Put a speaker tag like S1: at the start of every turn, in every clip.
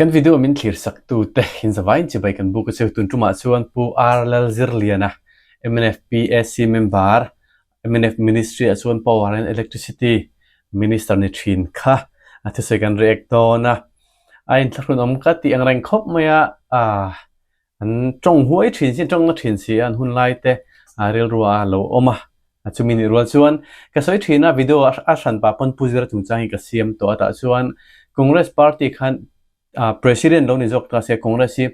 S1: Kan video min thlir sak tu te in zavaiin chibai kan buk a cheu. Tun tumah chuan Pu R Lalzirliana, mnf PAC member, mnf Ministry ah chuan Power and Electricity Minister ni thin kha a thusawi kan react dawn a. A inthlahrunawm ka tih ang reng khawp mai a, ah An tawng huai thin si, an tawng na thin si a, an hun lai te rilru a lo awm a. Chumi nih rual chuan ka sawi thin a, video a hran pah pawn Pu Zira chungchang hi ka siam tawh a, tah chuan Congress party khan President lo ni zawk ta se Congress hi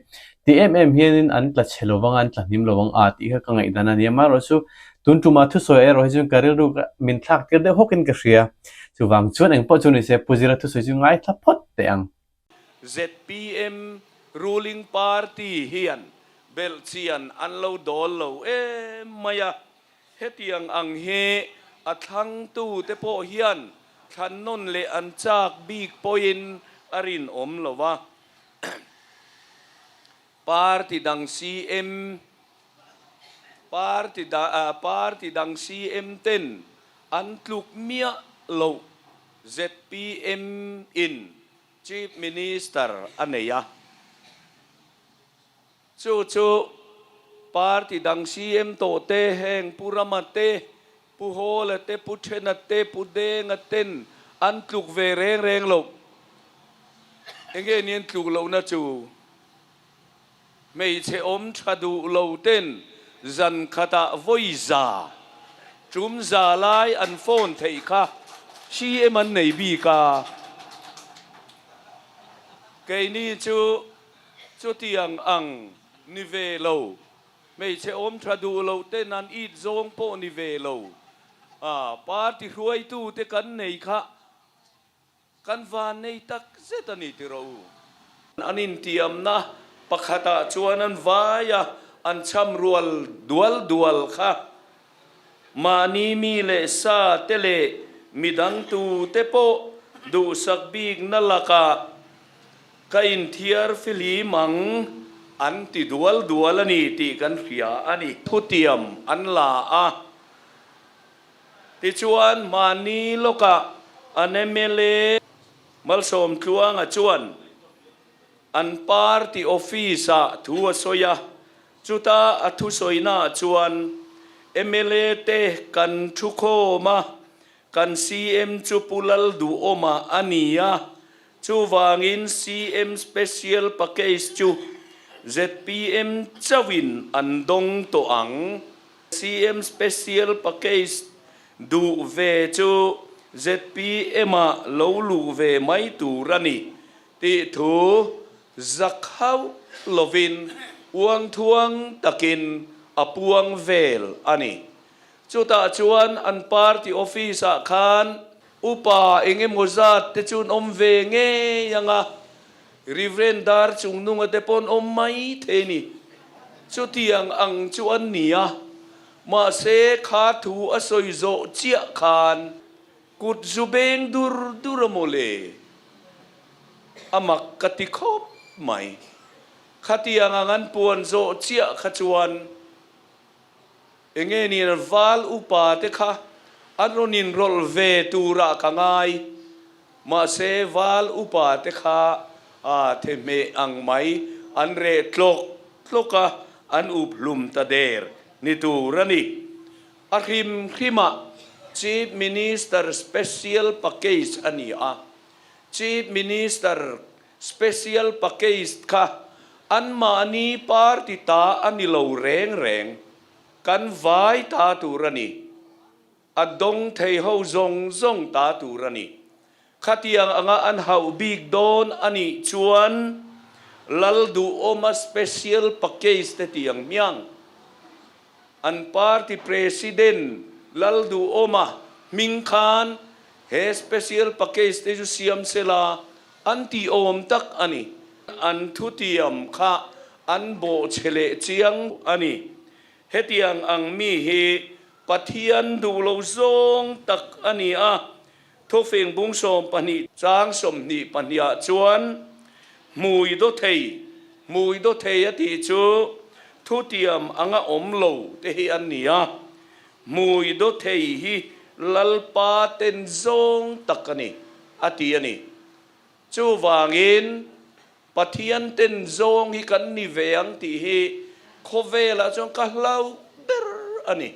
S1: ti em em hianin an tla chhe lovang a, an tla hnim lovang a tih kha ka ngaihdan a ni a. Amaherawhchu tun tumah thusawi erawh hi chuan ka rilru min thlak tir deuh hawkin ka hria. Chuvang chuan engpawh chu ni se Pu Zira thusawi chu ngaithla phawt teh ang.
S2: Zpm ruling party hian belhchian an lo dawl lo em mai a, hetiang ang hi a thlangtute pawh hian thlan nawn leh an chak bik pawhin a rinawm lo a. Party dang CM Party party dang CM ten an tluk miah loh zpm in Chief Minister a nei a, chu chu party dang CM tawh te heng Pu Rama te, Pu Hawla te, Pu Thena te, Pu Denga ten an tluk ve reng reng loh. Enge ni an tluk lohna chu? Hmeichhe awm tha duh lo ten zan khatah vawi za, tum za lai an phone theih kha CM an nei bik a. Keini chu chutiang ang ni ve lo, hmeichhe awm tha duh lo ten an it zawng pawh ni ve lo, party hruaitute kan nei kha Kan van nei tak zet a ni ti rawh u. An intiamna pakhatah chuan an vai a, an cham rual dual dual kha. Mahni mi leh sa te leh midang tute pawh duhsak bikna lakah ka inthiar fihlim ang an ti dual dual a ni tih kan hria a ni. Thutiam an la a. Tichuan, mahni lawkah an mla Malsawm Tluanga chuan an party office-ah thu a sawi a, chuta a thusawinaah chuan mla te kan thu khawm a, kan CM chu Pu Lalduhawma a ni a, chuvangin CM Special Package chu zpm chauhin an dawng tawh ang. CM Special Package duh ve chu zpm ah lo luh ve mai tur a ni tih thu zak hauh lovin uangthuang takin a puang vel a ni. Chutah chuan an party office ah khan upa eng emaw zat te chu an awm ve ngei ang a, Reverend Dar Chungnunga te pawh an awm mai thei ni. Chutiang ang chu an ni a, mahse kha thu a sawi zawh chiah khan kut zu beng dur dur a maw le? A mak ka ti khawp mai. Khatiang ang an puan zawh chiah kha chuan Enge ni an val upa te kha an rawn inrawlh ve turah ka ngai. Mahse val upa te kha a thehmeh ang mai an reh tlawk tlawk a, an up hlum ta der ni tur a ni. A hrim hrimah Chief Minister Special Package a ni a, Chief Minister Special package kha anmahni party ta a ni lo reng reng. Kan vai ta tur a ni. A dawng thei ho zawng zawng ta tur a ni. Khatiang anga an hauh bik dawn a nih chuan Lalduhawma special package te tiang hmiang. An party president Lalduhawma hming khan he special package te chu siam sela An tih awm tak a ni. An thutiam kha an bawhchhe leh chiang a ni. Hetiang ang mi hi Pathian duh lo zawng tak a ni a. Thufing bung 12 chang 22 ah chuan hmui daw thei, hmui daw thei a tih chu thutiam anga awm lo te hi an ni a. Hmui daw thei hi Lalpa ten zawng tak a ni. A ti a ni. Chuvangin, Pathian ten zawng hi kan ni ve ang tih hi khawvelah chuan ka hlau ber a ni.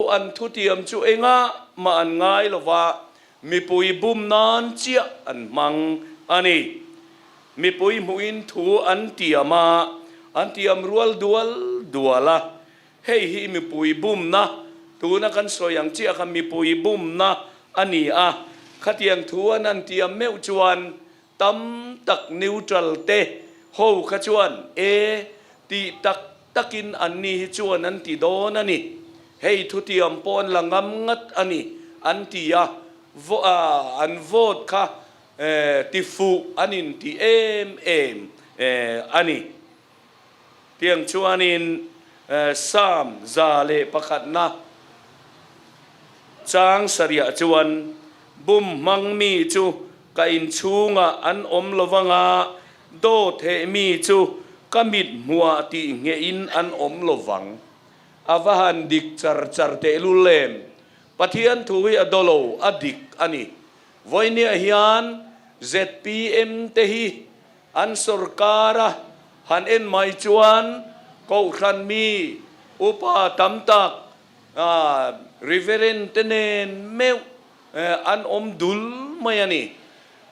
S2: An thutiam chu engah mah an ngai lo va, mipui bum nan chiah an hmang a ni. Mipui hmuhin thu an tiam a, an tiam rual dual dual a. Hei hi mipui bumna, tuna kan sawi ang chiah kha mipui bumna a ni a. Khatiang thu an han tiam meuh chuan tam tak neutral te ho kha chuan e tih tak takin anni hi chuan an ti dawn a ni. Hei thutiam pawh an la ngam ngat a ni an ti a, an vote kha ti fuh an inti em em a ni. Tiang chuanin Psalm 101 chang sarih chuan, Bum hmang mi chu ka inchhungah an awm lo vanga, dawt heh mi chu ka mit hmuah tih nghehin an awm lo vang. A va han dik char char tehlul em! Pathian thu hi a daw lo, a dik a ni. Vawinia hian zpm te hi An sorkar a han en mai chuan Kohhran mi upa tam tak Reverend te nen meuh an awm dul mai a ni.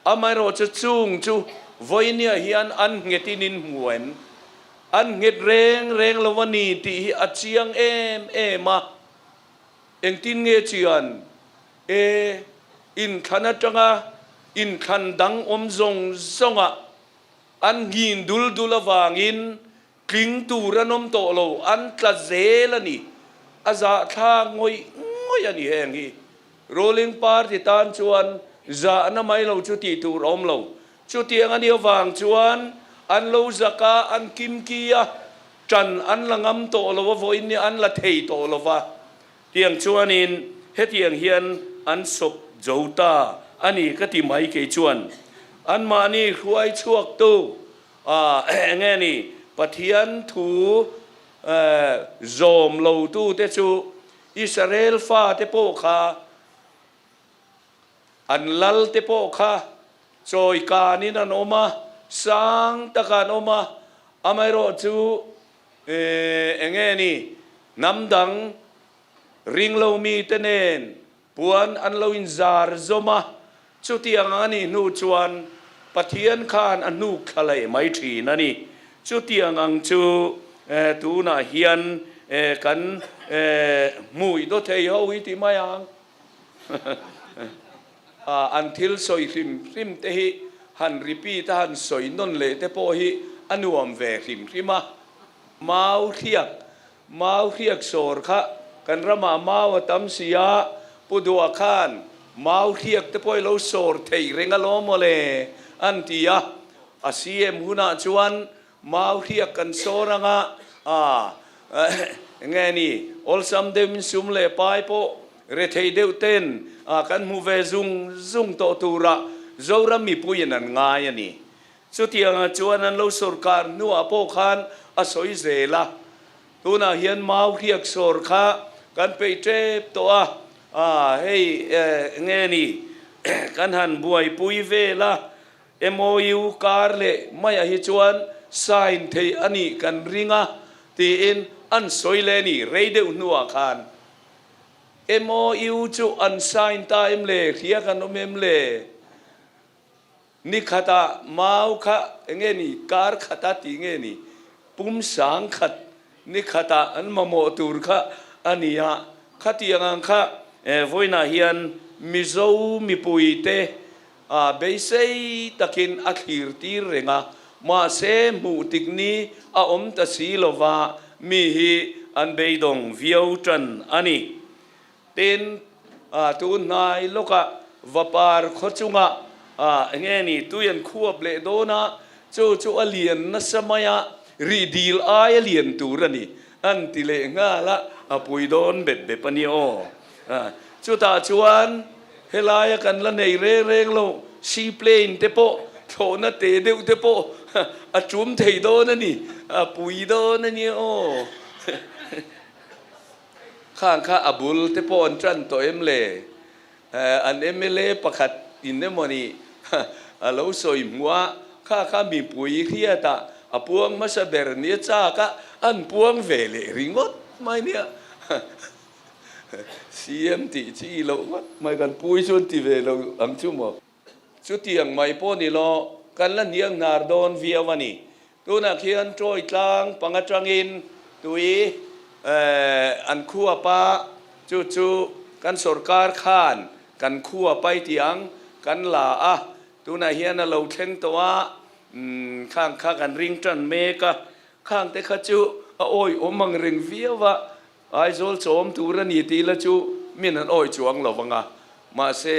S2: Amaherawhchu chung chu vawinia hian an nghetin in hmu em? An nghet reng reng lo a ni tih hi a chiang em em a. Engtin nge chian e, inthlan atanga inthlan dang awm zawng zawngah an nghin dul dul avangin tling tur an awm tawh lo, an tla zel a ni. A zahthlak ngawih ngawih a ni heng hi. Ruling party tan chuan zahna mai lo chu tih tur a awm lo. Chutiang a nih avang chuan an lo zak a, an kimki a, Ṭan an la ngam tawh lo a, vawiin nia an la thei tawh lo va, tiang chuanin hetiang hian an sawp zo ta a ni ka ti mai kei chuan. Anmahni hruai chhuaktu eng nge ni Pathian thu zawm lotute chu Israel fate pawh kha An lal te pawh kha chawi kanin an awm a, sang taka an awm a, amaherawh chu eng nge ni, hnam dang ringlo mite nen puan an lo inzar zawm a, chutiang ang a nih hnu chuan Pathian khan a hnuk thla leh mai thin a ni. Chutiang ang chu tunah hian kan hmui daw thei ho hi ti mai ang. An thil sawi hrim hrim te hi han repeat a han sawi nawn leh te pawh hi a nuam ve hrim hrim a. Mau hriak, mau hriak sawr kha kan ramah mau a tam si a, Pu Duha khan mau hriak te pawh i lo sawr thei reng alawm mawle an ti a. A CM hunah chuan Mau hriak kan sawr anga a nge ni awlsam deuhin sum leh pai pawh rethei deuh ten kan hmu ve zung zung tawh tura Zoram mipuiin an ngai a ni. Chutiangah chuan an lo sawrkar hnuah pawh khan a sawi zel a, tunah hian mau hriak sawr kha kan peih tep tawh a, a hei nge ni kan han buaipui vel a, MOU kar leh maiah hi chuan sign theih a nih kan ring a, tiin an sawi leh a ni. Rei deuh hnuah khan MOU chu an sign ta em le, hria kan awm em le? Ni khatah mau kha enge ni, kar khata tih nge ni, pum sang khat ni khatah an mamawh tur kha a ni a. Khatiang ang kha vawiinah hian Mizo mipuite A beisei takin a thlir tir reng a, mahse hmuh tik ni a awm ta si lova mi hi an beidawng viau tan a ni. Tin, tun hnai lawkah Vapar khaw chungah enge ni tui an khuap leh dawn a, chu chu a lian nasa mai a, rih dil ai a lian tur a ni an ti leh nghal a, a pui dawn bep bep a ni aw. Chutah chuan Helaia kan la nei reng reng lo, seaplane te pawh, thlawhna te deuh te pawh a tum thei dawn a ni, a pui dawn a nia aw. Khang kha a bul te pawh an tan tawh em le? An mla pakhat in emawni a lo sawi hmuh a. Kha kha mipui hriatah a puang hmasa ber nia chak a, an puang ve leh ringawt mai nia. CM tih chi loh ngawt mai kan pui chu an ti ve lo ang chu maw. Chutiang mai pawh ni lo, kan la hniang hnar dawn viau a ni. Tunah khian Troy tlang pang atangin tui an khuap a, chu chu kan sorkar khan kan khuap ai tih ang kan la a, tunah hian a lo thleng tawh a, khang kha kan ring tan mek a, khang te kha chu a awihawm ang reng viau a, Aizawl chawm tur a ni tih la chu min an awi chuang lo vang a, mahse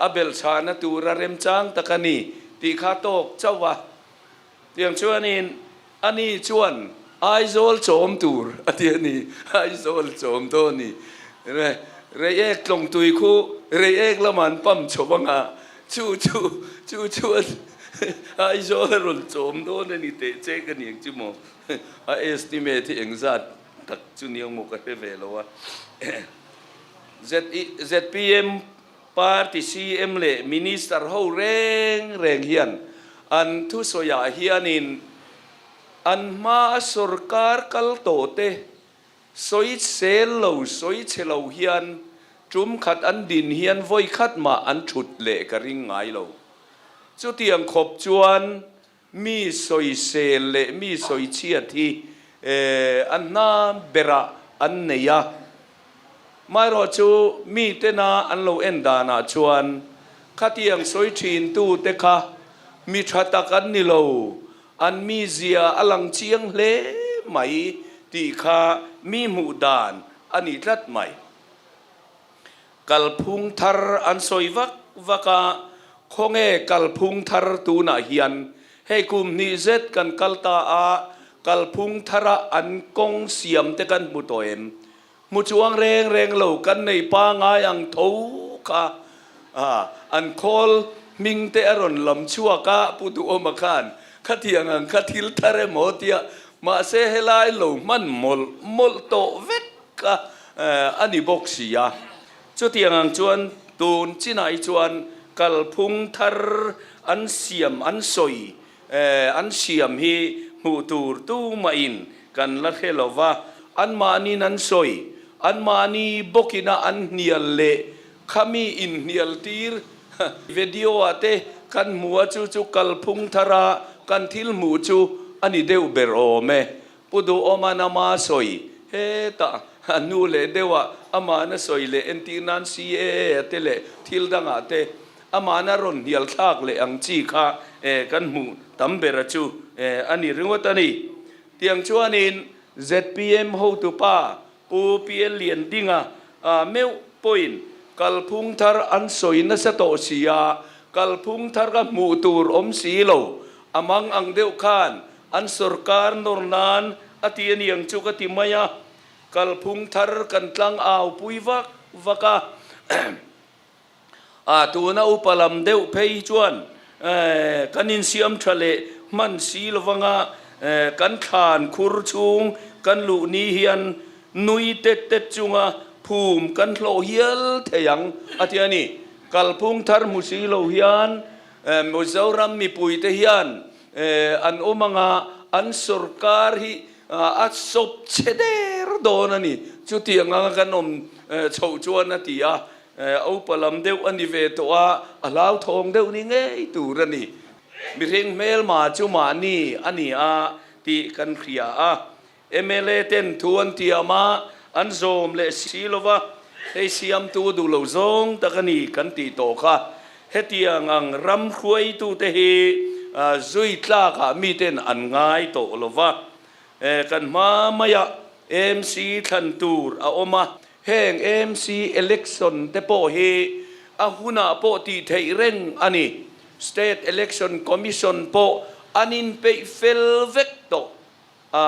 S2: a belhchhahna tura remchang tak a ni tih kha tawk chauh a. Tiang chuanin ani chuan Aizawl chawm tur a ti a ni, Aizawl chawm dawn a ni. Reiek tlawngtui khu Reiek lamah an pump chho vang a, chu chu chu chuan Aizawl a rawn chawm dawn a ni teh che ka ni ang chu maw. A estimate hi engzat tak chu ni ang maw ka hre ve lo a. ZPM party CM leh Minister ho reng reng hian an thusawiah hianin an hmaa sorkar kal tawh te sawi sel lo sawi chhe lo hian tum khat an din hian vawi khat mah an thut leh ka ring ngai lo. Chutiang khawp chuan Mi sawisel leh mi sawichhiat hi an hna berah an nei a. Maherawh chu mi tena an lo en danah chuan khatiang sawi thintute kha mi tha tak an ni lo, an mizia a lang chiang hle mai tih kha mi hmuh dan a ni tlat mai. Kalphung thar an sawi vak vak a, khawnge kalphung thar tunah hian hei kum hnih zet kan kal ta a, kalphung thara an kawng siam te kan hmu tawh em? Hmu chuang reng reng lo kan nei pangai ang tho kha an khawl hming te a rawn lam chhuak a, Pu Duhawma khan khatiang ang kha thil thar emaw tia mahse helai lo hman mawlh mawlh tawh vek Ka a ni bawk si a. Chutiang ang chuan tun chinah hi chuan kalphung thar an siam an sawi an siam hi hmuh tur tumahin kan la hre lo va. Anmahniin an sawi, anmahni bawkina an hnial leh khami inhnial tir video ah te kan hmu a, chu chu kalphung thara kan thil hmuh chu a ni deuh ber awm e. Pu Duhawma'n ama sawi hetah a nu leh deuhah amahna sawi leh entir nan CAA a te leh thil dangah te amahna rawn hnial thlak leh ang chi kha kan hmuh tam ber a chu a ni ringawt a ni. Tiang chuanin zpm hotupa Pu PL Liandinga meuh pawhin kalphung thar an sawi nasa tawh si a, kalphung thar ka hmuh tur awm si lo, a mang ang deuh khan an sorkar nawr nan a ti a niang chu ka ti mai a, kalphung thar kan tlang au pui vak vak a. A tuna upa lam deuh phei chuan kan insiam tha leh hman si lovanga kan thlan khur chhung kan luh ni hian nui tet tet chunga phum kan hlawh hial thei ang a ti a ni. Kalphung thar hmu si lo hian Mizoram mipuite hian an awm anga an sorkar hi a sawp chhe der dawn a ni. Chutiang anga kan awm chhoh chuan a ti a. Upa lam deuh a ni ve tawh a, a hlauthawng deuh ni ngei tur a ni. Mihring hmelma chu mahni a ni a tih kan hria a. Mla ten thu an tiam a, an zawm leh si lo va, hei siamtu duh lo zawng tak a ni kan tih tawh kha. Hetiang ang ram hruaitute hi zui tlakah miten an ngai tawh lo va. Kan hma maiah MC thlan tur a awm a. Heng AMC election te pawh hi a hunah pawh tih theih reng a ni. State Election Commission pawh an inpeih fel vek tawh a,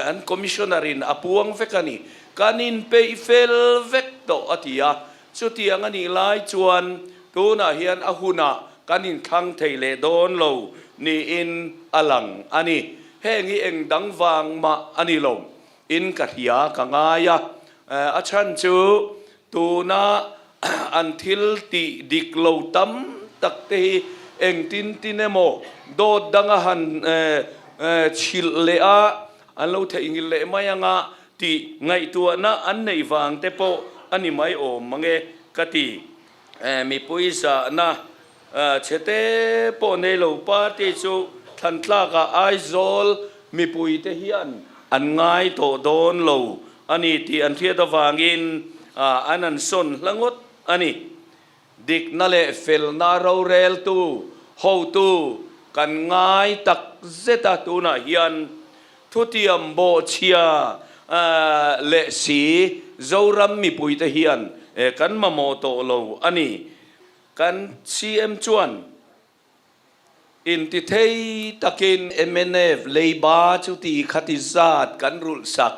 S2: an Commissioner in a puang vek a ni. Kan inpeih fel vek tawh a ti a. Chutiang a nih lai chuan tunah hian a hunah kan inthlang thei leh dawn lo niin a lang a ni. Heng hi eng dang vang mah a ni lo. In ka hria ka ngai a, a chhan chu tuna an thil tih dik lo tam tak te hi Engtin tin emaw dawt danga han chhilh leh a, an lo theihnghilh leh mai anga tih ngaihtuahna an neih vang te pawh a ni mai awm mang e ka ti. Mipui zahna chhete pawh nei lo party chu thlantlakah Aizawl mipuite hian an ngai tawh dawn lo a ni tih an hriat avangin an an sawn hla ngawt a ni. Dikna leh felna roreltu, hotu kan ngai tak zet a, tunah hian thutiam bawhchhia leh si Zoram mipuite hian kan mamawh tawh lo a ni. Kan CM chuan Intithei takin mnf leiba chu ti khati zat kan rulh sak,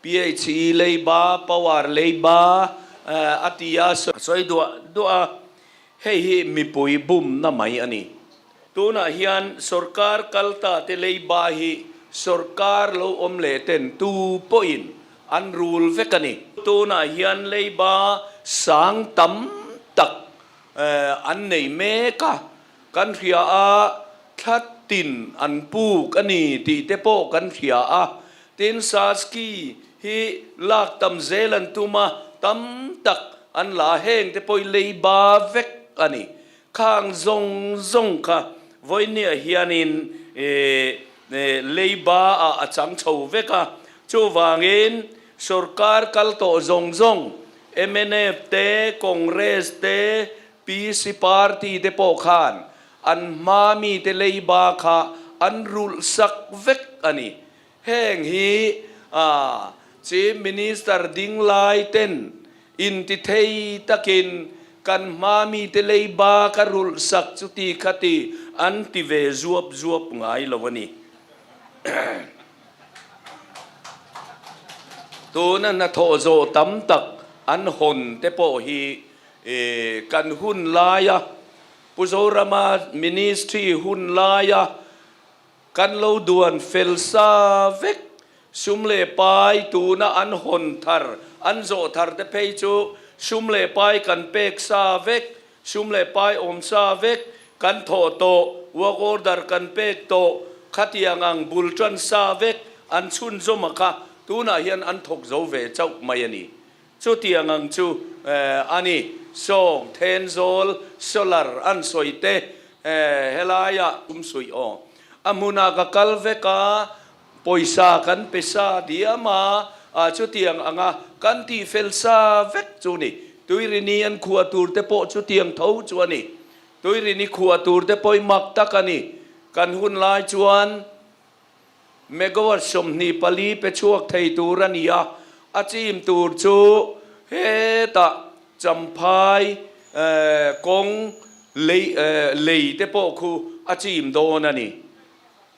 S2: PHE leiba, power leiba a ti a sawi duah duah a, hei hi mipui bumna mai a ni. Tunah hian sorkar kal ta te leiba hi sorkar lo awm leh ten tu pawhin an rul vek a ni. Tunah hian leiba sang tam tak An nei mek a, kan hria a, thla tin an puk a ni tih te pawh kan hria a. Tin, Saski hi lak tam zel an tum a, tam tak an la a, heng te pawh hi leiba vek a ni. Khang zawng zawng kha vawinia hianin leiba ah a chang chho vek a, chuvangin sorkar kal tawh zawng zawng Mnf te, Congress te, PC party te pawh khan an hma mite leiba kha an rulh sak vek a ni. Heng hi Chief Minister ding lai ten intithei takin kan hma mite leiba ka rulh sak chuti khati an ti ve zuap zuap ngai lo a ni. Tuna hnathawh zawh tam tak an hawn te pawh hi kan hun laia Pu Zorama Ministry hun laia kan lo duan fel sa vek sum leh pai tuna an hawn thar an zawh thar te phei chu sum leh pai kan pek sa vek Sum leh pai awm sa vek kan thawh tawh, work order kan pek tawh, khatiang ang bul tan sa vek an chhunzawm a kha tunah hian an thawk zo ve chauh mai a ni. Chutiang ang chu a ni. Sawng, Thenzawl, solar an sawi te helaiah kum suih aw. A hmunah ka kal vek a, Pawisa kan pe sa diam a, a chutiang anga kan tih fel sa vek chu ni. Tuirini an khuah tur te pawh chutiang tho chu a ni. Tuirini khuah tur te pawh i mak tak a ni. Kan hun lai chuan megawatt 24 pe chhuak thei tur a ni a, a chim tur chu hetah Champhai kawng lei lei te pawh khu a chim dawn a ni.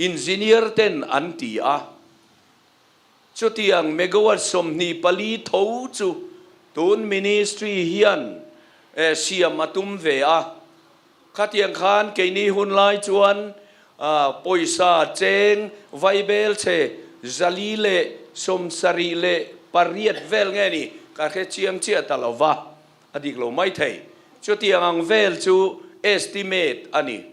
S2: Engineer ten an ti a, chutiang megawatt 24 tho chu tun ministry hian siam a tum ve a. Khatiang khan keini hun lai chuan pawisa cheng vaibel chhe 478 vel nge ni ka hre chiang chiah ta lo va, a dik lo maithei. Chutiang ang vel chu estimate a ni.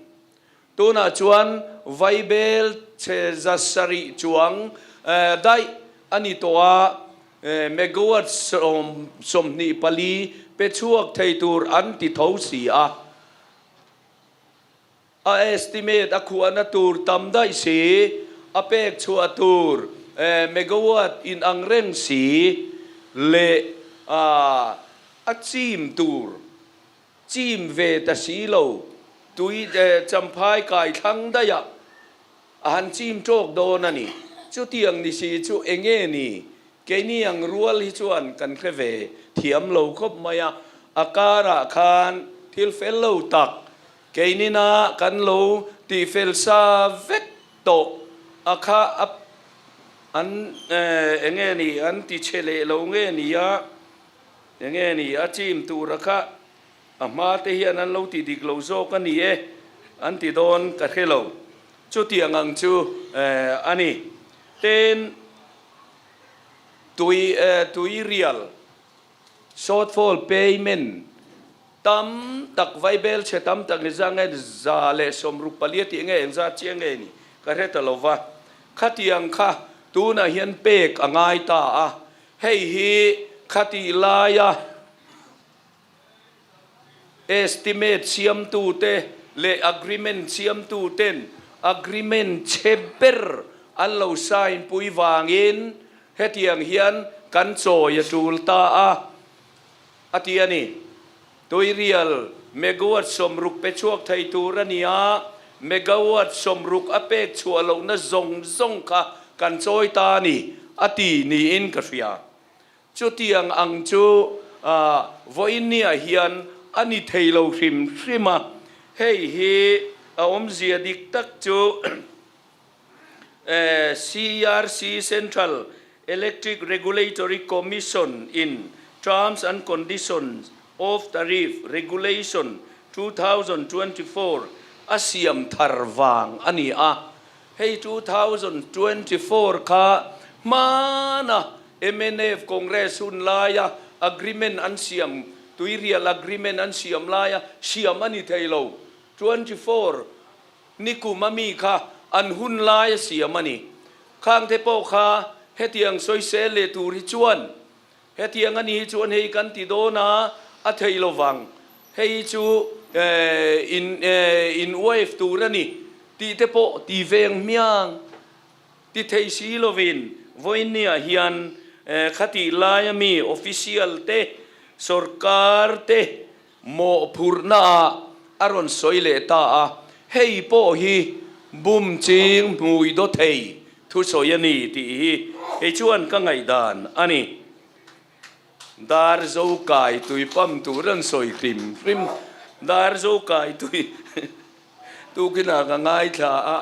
S2: Tunah chuan vaibel chhe 700 chuang daih a ni tawh a, megawatt 24 pe chhuak thei tur an ti tho si a. A estimate a khuahna tur tam daih si, a pek chhuah tur megawatt inang reng si leh a chim tur Chim ve ta si lo, tui Champhai kai thlang daih a, a han chim tawk dawn a ni. Chutiang ni si chu enge ni? Keini ang rual hi chuan kan hre ve thiam lo khawp mai a, a karah khan thil fel lo tak keinina kan lo tih fel sa vek tawh a kha a an enge ni an ti chhe leh lo nge ni a? Enge ni a chim tura kha a hma te hian an lo ti dik lo zawk a ni e an ti dawn ka hre lo. Chutiang ang chu a ni. Ten tui tui rial shortfall payment. Tam tak vaibel chhe tam tak ni za nge 164 tih nge engzat chiah nge ni ka hre ta lo va. Khatiang kha tunah hian pek a ngai ta a, hei hi khatih laia estimate siamtute leh agreement siamtuten agreement chhe ber an lo sign pui vangin hetiang hian kan chawi a tul ta a, a ti a ni. Tuirial megawatt 60 pe chhuak thei tur a ni a, megawatt 60 a pek chhuah lohna zawng zawng kha kan chawi ta a ni, a ti niin ka hria. Chutiang ang chu vawiinniah hian a ni thei lo hrim hrim a, hei hi a awmzia dik tak chu CERC, Central Electric Regulatory Commission, in Terms and Conditions of Tariff Regulation 2024 a siam thar vang a ni a. Hei 2024 kha hmana mnf Congress hun laia agreement an siam, Tuirial agreement an siam laia siam a ni thei lo. 24 nikum a mi kha an hun laia siam a ni. Khangte pawh kha hetiang sawisel leh tur hi chuan Hetiang a ni hi chuan hei kan ti dawn a, a thei lo vang. Hei hi chu in in wave tur a ni tih te pawh ti veng hmiang ti thei si lovin vawiinniah hian khatih laia mi official te, sorkar te mawhphurhna ah a rawn sawi leh ta a, hei pawh hi bum ching hmui daw thei thusawi a ni tih hi kei chuan ka ngaihdan a ni. Dar zo kai tui pam tur an sawi hrim hrim, dar zo kai tui tukinah ka ngaithla a,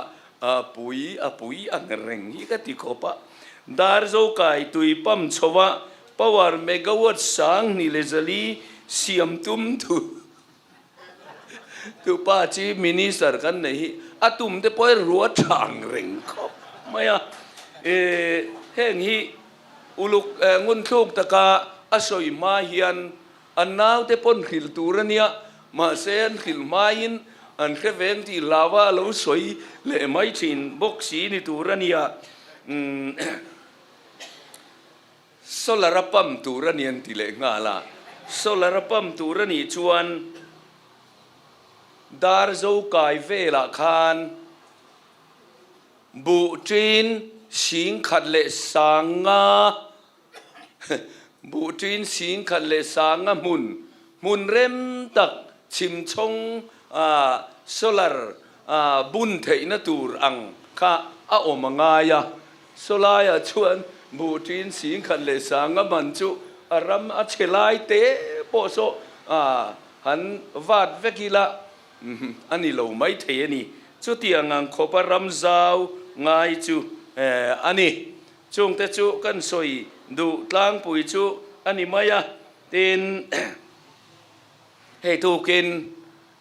S2: a pui a pui ang reng hi ka ti khawp a, dar zo kai tui pam chho a Power megawatt 2004 siam tum thu tu pa Chief Minister kan nei hi a tum te pawh hi rua tha ang reng khawp mai a. Heng hi uluk ngunthluk taka a sawi hma hian an naute pawn hrilh tur a nia, mahse an hrilh hmain an hre veng tih hlauha a lo sawi leh mai thin bawk si ni tur a nia. Solar a pump tur a ni an ti leh nghal a, solar a pump tur a nih chuan dar zo kai velah khan buh ṭin 10,005 buh ṭin 10,005 hmun hmun rem tak chhim chhawng solar bun theihna tur ang kha a awm a ngai a. Sawlaiah chuan buh ṭin 10,005 man chu a ram a chhe lai te pawh saw han vat vek ila a ni lo mai thei a ni. Chutiang ang khawpa ram zau ngai chu a ni. Chungte chu kan sawi duh tlangpui chu a ni mai a, tin hei tukin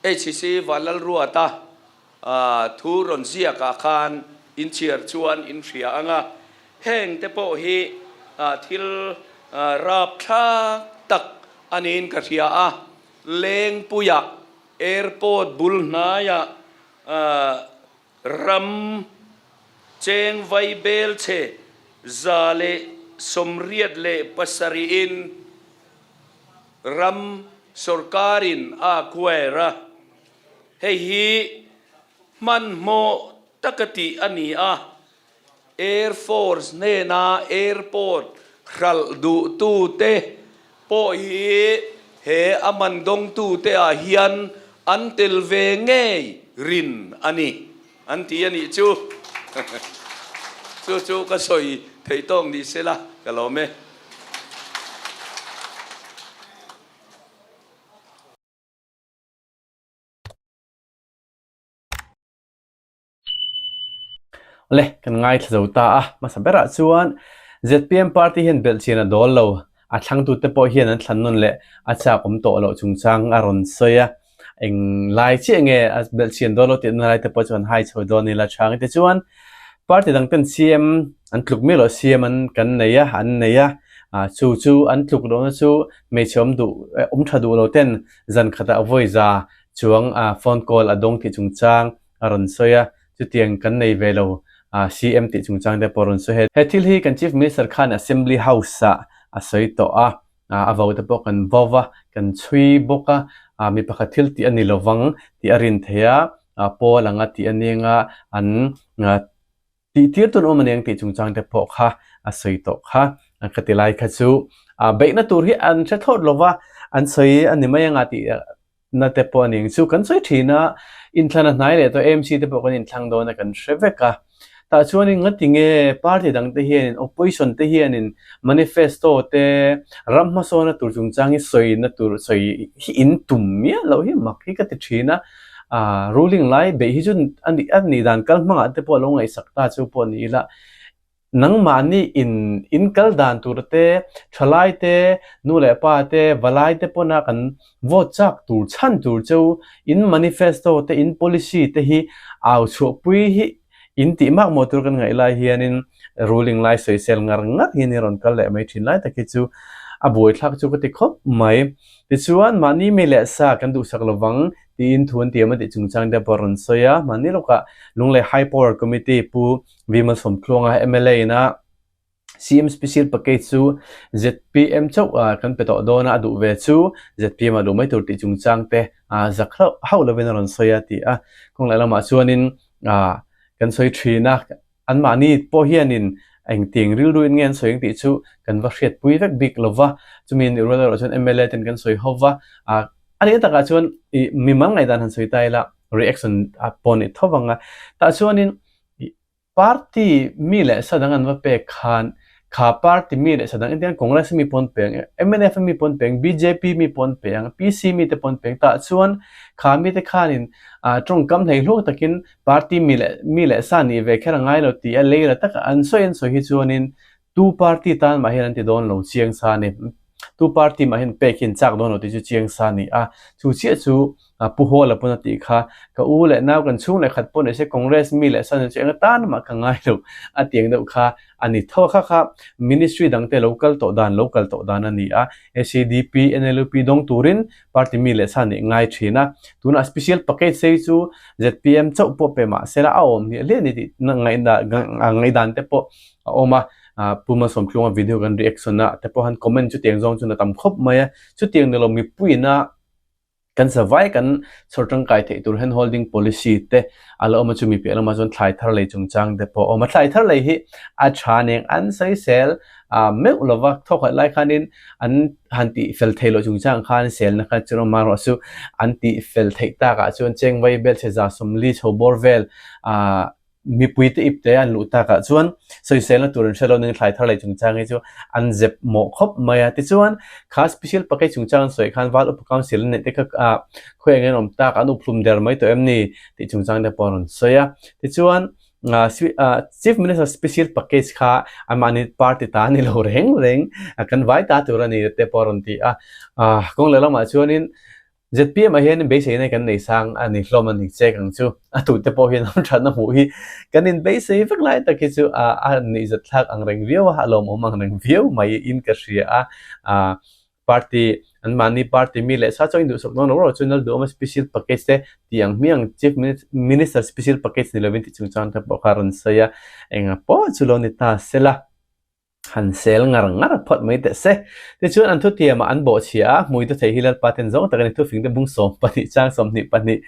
S2: HCC Vanlalruata Thu rawn ziakah khan inchhiar chuan in hria ang a, heng te pawh hi thil rapthlak tak a niin ka hria a, Lengpuiah airport bul hnaiah ram cheng vai bel chhe 187in ram sorkarin a acquire a. Hei hi hmanhmawh taka tih a ni a, Air Force hnena airport hralh duhtute pawh hi he a man dawngtute ah hian an tel ve ngei rin a ni an ti a nih chu. Chu chu ka sawi theih tawk ni sela ka lawm e.
S1: Awle, kan ngaithla zo ta a, hmasa berah chuan zpm party hian belhchian a dawl lo, a thlangtute pawh hian an thlan nawn leh a chak awm tawh loh chungchang a rawn sawi a, eng lai chiah nge a belhchian dawn lo tih na lai te pawh chu an hai chho dawn ila chhang tichuan party dang ten CM an tluk miah loh CM an kan nei a, an nei a. Chu chu an tluk lohna chu hmeichhe awm duh awm tha duh lo ten zan khatah vawi za chuang phone call a dawng tih chungchang a rawn sawi a, chutiang kan nei ve lo CM tih chungchang te pawh a rawn sawi. He thil hi kan Chief Minister khan Assembly House-ah a sawi tawh a, a vo te pawh kan vo va, kan chhui bawk a, mi pakhat thil tih a ni lovang tih a rin theih a, pawl anga tih a ning a, an tih tir tun awm a ni ang tih chungchang te pawh kha a sawi tawh kha. Ka ti lai kha chu beihna tur hi an hre thlawt lova, an sawi a ni mai anga tih na te pawh a ni ang chu. Kan sawi thin a, inthlan a hnai leh tawh AMC te pawh kan inthlang dawn a kan hre vek a. Tah chuanin ngati nge party dang te hianin opposition te hianin manifesto te ram hmasawna tur chungchang hi sawina tur sawi hi in tum miah loh hi mak hi ka ti thin a. Aaa ruling lai beih hi chu a nih a nih dan kal hmangah te pawh a lo ngaihsak ta chu pawh ni ila nangmahni in in kal dan tur te thalai te nu leh pa te valai te pawna kan vote chak tur chhan tur chu in manifesto te in policy te hi au chhuahpui hi in tih mak maw tur kan ngaih lai hianin ruling lai sawisel ngar ngar hian i rawn kal leh mai thin lai tak hi chu a buaithlak chu ka ti khawp mai. Tichuan mahni mi leh sa kan duhsak lovang tiin thu an tiam a tih chungchang te pawh a rawn sawi a, mahni lawkah Lunglei High Power Committee Pu Vimal Sawmtluanga mla ina CM Special Package chu zpm chauh kan pe tawh dawn a, a duh ve chu zpm ah luh mai tur tih chungchang te zak hlauh hauh lovin a rawn sawi a ti a. Kawng leh lamah chuanin kan sawi thin a, anmahni pawh hianin engtiang rilruin nge an sawi ang tih chu kan va hriatpui vek bik lo va, chumi nih rual erawh chuan mla ten kan sawi ho va, a nih takah chuan ih mimal ngaihdan han sawi ta ila reaction pawh a ni tho vang a, tah chuanin ih Party mi leh sa dang an va pek khan kha party mi leh sa dang engtin Congress mi pawn pe ang, mnf mi pawn pe ang, bjp mi pawn pe ang, PC mi te pawn pe ang tah chuan kha mi te khanin ah tawngkam hlei hluak takin party mi leh mi leh sa nih ve kher a ngai lo tih a lei la taka an sawi an sawi hi chuanin tu party tan mah hian an ti dawn lo chiang sa a ni. Tu party mah hian pek hi an chak dawn lo tih chu chiang sa a ni a, chu chiah chu Pu Hawla pawn a tih kha, ka u leh nau kan chhung leh khat pawh ni se Congress mi leh san chu eng atan mah ka ngai lo a tiang deuh kha a ni tho a, kha kha ministry dang te lo kal tawh dan lo kal tawh dan a ni a, SEDP, NLUP dawng turin party mi leh san nih ngai thin a, tunah special package sei chu zpm chauh pawh pe mah sela a awm hliah hliah a ni tih ngaihdan te pawh a awm a, Pu Malsawmtluanga video kan reaction a te pawh han comment chutiang zawng chuan a tam khawp mai a, chutiang ni lo mipuiin a Kan zavai kan chhawr tangkai theih tur hand holding policy te a la awm a, chumi piah lamah chuan thlai thar lei chungchang te pawh a awm a. Thlai thar lei hi a tha nen an sawisel meuh lova thawkhat lai khanin an han tih fel theih loh chungchang khan selna kha chu amaherawh chu an tih fel theih takah chuan chengvai belchhe za sawmli chho bawr vel ah Mipuite ipte an luh takah chuan sawiselna tur an hre lo ning thlai thar lei chungchang hi chu an zep mawh khawp mai a. Tichuan, kha special package chungchang an sawi khan Val Upa Council an neih te kha khawi eng an awm tak, an uphlum der mai tawh em ni tih chungchang te pawh an rawn sawi a. Tichuan, Chief Minister special package kha anmahni party ta a ni lo reng reng, kan vai ta tur a ni te pawh a rawn ti a. Kawng lehlamah chuanin Zpm ah hian beiseina kan nei sang a ni hlawm a ni chek ang chu. A tute pawh hian ram thatna hmuh hi kan inbeisei vek lai tak hi chu a nihzat thlak ang reng viau a, a lawmawm ang reng viau mai in ka hria a. Aa party anmahni party mi leh sa chuan induhsak dawn lo rawh chu Lalduhawma special package te tih ang hmiang Chief Minister special package ni lovin tih chungchang te pawh kha a rawn sawi a, enga pawh chu lo ni ta sela. Han sel ngar ngar phawt mai teh se. Tichuan an thutiamah an bawhchhia a, hmui te thei hi Lalpa ten zawng tak a ni. Thufing te bung 12 chang 22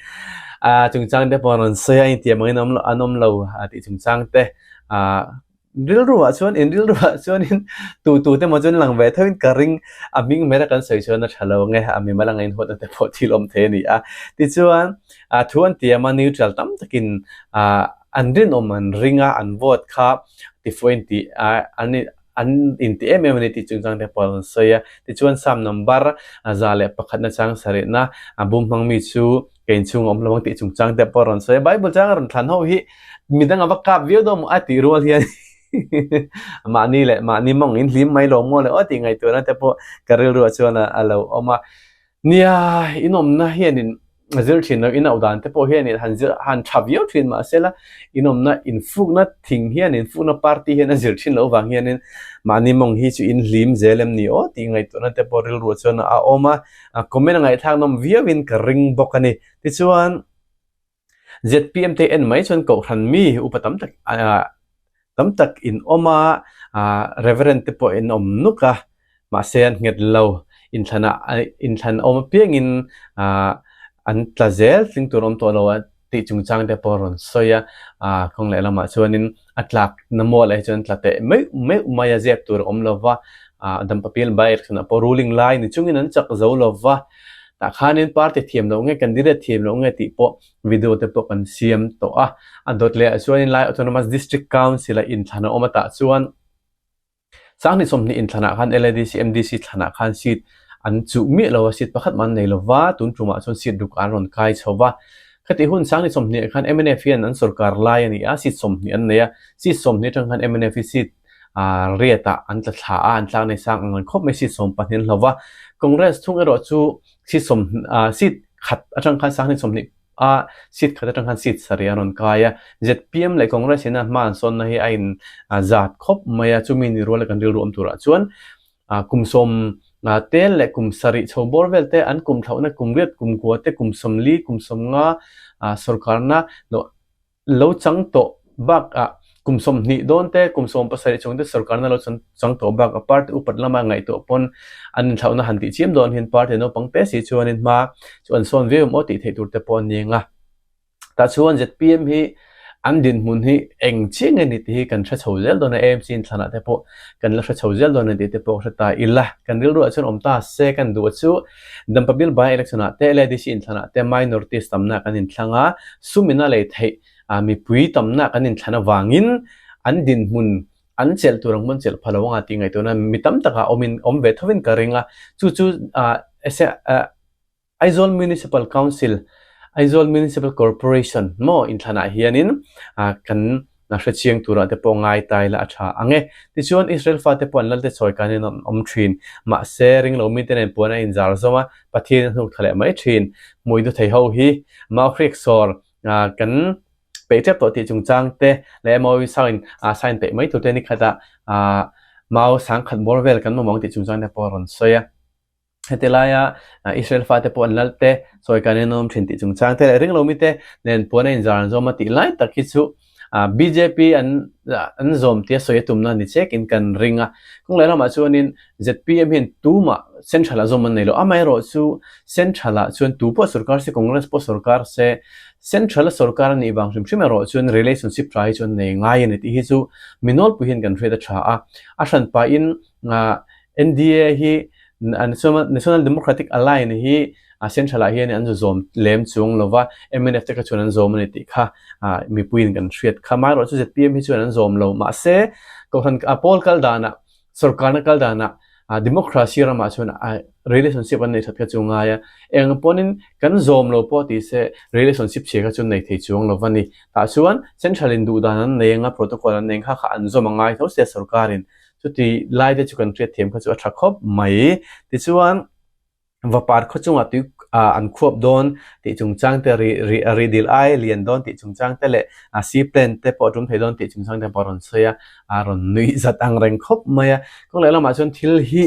S1: a chungchang te pawh an rawn sawi a, intiam angin an awm an awm lo tih chungchang te ah rilru ah chuan in rilru ah chuanin tu tu te maw chuan lang ve thoin ka ring a hming hmel a kan sawi chuan a tha lo nge a mimal anga inhuatna te pawh thil awm thei a ni a. Tichuan ah thu an tiam a neutral tam takin ah An rinawm an ring a, an vote kha tifuain tih an an inti em em a ni tih chungchang te pawh an sawi a. Tichuan Psalm number 101 chang sarihna bum hmang mi chu ka inchhung a awm lo ang tih chungchang te pawh a rawn sawi a. Bible chang a rawn thlan ho hi midang a va kap viau dawn maw a tih rual hian mahni leh mahni mawng in hlim mai lo maw le aw tih ngaihtuahna te pawh ka rilruah chuan a lo awm a. Nia, inawmna hianin. zir thin lo in auh dan te pawh hian han zir han tha viau thin mahsela in awmna infukna thing hian infukna party hian a zir thin loh vang hianin mahni mawng hi chu in hlim zel em ni aw tih ngaihtuahna te pawh rilru chuan a awm a, comment a ngaihthlak nawm viauin ka ring bawk a ni. Tichuan ZPM te en mai chuan kohhran mi upa tam tak tam tak in awm a, Reverend te pawh in awm nuk a, mahse an nghet lo, inthlan ah inthlan awm apiangin an tla zel tling tur awm tawh lo a tih chungchang te pawh a rawn sawi a, kawng leh lamah chuanin a tlak na mual ah hi chuan tla teh meuh meuh mai a zep tur a awm lo va, Dampapial by election ah pawh ruling lai ni chungin an chak zo lo va. Tah khanin party thiam loh nge candidate thiam loh nge tih pawh video te pawh kan siam tawh a. A dawt leh ah chuanin Lai Autonomous District Council a inthlan a awm a tah chuan Sanghnih 20 inthlan ah khan LADC MDC thlan ah khan seat an chuh miah lo a, seat pakhat mah an nei lo va, tun tumah chuan seat ruk an rawn kai chho va. Khati hun Sanghnih 20 ah khan mnf hian an sorkar lai a ni a, seat 20 an nei a, seat 20 atang khan mnf hi seat riat ah an tla thla a, an tlak nei sang ang reng khawp mai seat 12 an hlo va. Congress thung erawh chu seat sawm seat khat atang khan Sanghnih 20 a seat khat atang khan seat sarih an rawn kai a. ZPM leh Congress in a hma an sawnna hi a in zat khawp mai a, chumi ni ruala kan rilru awm turah chuan kum sawm tel leh kum sarih chho bawr vel te an kum thlauhna kum riat kum kua te kum 40 kum 50 sorkarna lo chang tawh bakah kum 20 dawn te, kum 17 chung te sorkarna lo chang tawh bakah party upat lama ngaihtuah pawn an inthlauhna han tih chiam dawn hian party naupang te si chuanin hma chu an sawn viau maw tih theih tur te pawh a ni ang a. Tah chuan ZPM hi an dinhmun hi eng chiah nge ni tih hi kan hre chho zel dawn a, AMC inthlanah te pawh kan la hre chho zel dawn a ni tih te pawh ka hre ta ila. Kan rilruah chuan awm ta se kan duh a chu Dampa Bill by election ah te LADC inthlanah te minorities tamna kan inthlang a, sum ina lei theih mipui tamna kan inthlan avangin an dinhmun an chelh tur ang hmun chelh pha lo anga tih ngaihtuahna mi tam takah awmin awm ve thovin ka ring a, chu chu Aizawl Municipal Council, Aizawl Municipal Corporation maw inthlanah hianin kan hrechiang turah te pawh ngai ta ila a tha ang e. Tichuan Israel fate pawh an lalte chawi kanin an awm thin. Mahse ringlo mite nen puan a inzar zawm a, Pathian a hnuk tha leh mai thin. Hmui du thei ho hi Mauhrik sawr kan peih tep tawh tih chungchang te leh Maui sign sign peih mai tur te ni khatah Mau sangkhat bawr vel kan mamawh ang tih chungchang te pawh a rawn sawi a. Heti laia Israel fate pawh an lal te, sawi kan en awm thin tih chungchang te leh ringlo mite nen puan a inzar an zawm a tih lai tak hi chu bjp an an zawm tia sawi a tumna ni chekin kan ring a. Kawng leh lamah chuanin zpm hian tumah central ah zawm an nei lo. Amaherawh chu central ah chuan tu pawh sorkar se, Congress pawh sorkar se, central a sorkar a nih vang hrim hrim erawh chuan relationship tha hi chu an nei ngai a ni tih hi chu mi nawlpui hian kan hriat a tha a. A hranpahin NDA hi National Democratic Alliance hi central ah hian an zawm lem chuang lo va, mnf te kha chuan an zawm a ni tih kha mipuiin kan hriat kha. Amaherawhchu chu zpm hi chuan an zawm lo. Mahse, kohhran pawl kal danah, sorkarna kal danah democracy ramah chuan relationship an nei that kha chu ngai a. Eng pawhin kan zawm lo pawh ti se relationship chhia kha chu nei thei chuang lo va ni. Tah chuan central in duh dan an nei ang a, protocol an nei ang kha kha an zawm a ngai tho sia sorkarin. Chuti lai te chu kan hriat thiam kha chu a tha khawp mai. Tichuan vapar khaw chungah tui an khuap dawn tih chungchang te ri ri ri dil ai lian dawn tih chungchang te leh seaplane te pawh a tum thei dawn tih chungchang te pawh a rawn sawi a, a rawn nuih zat ang reng khawp mai a. Kawng leh lamah chuan thil hi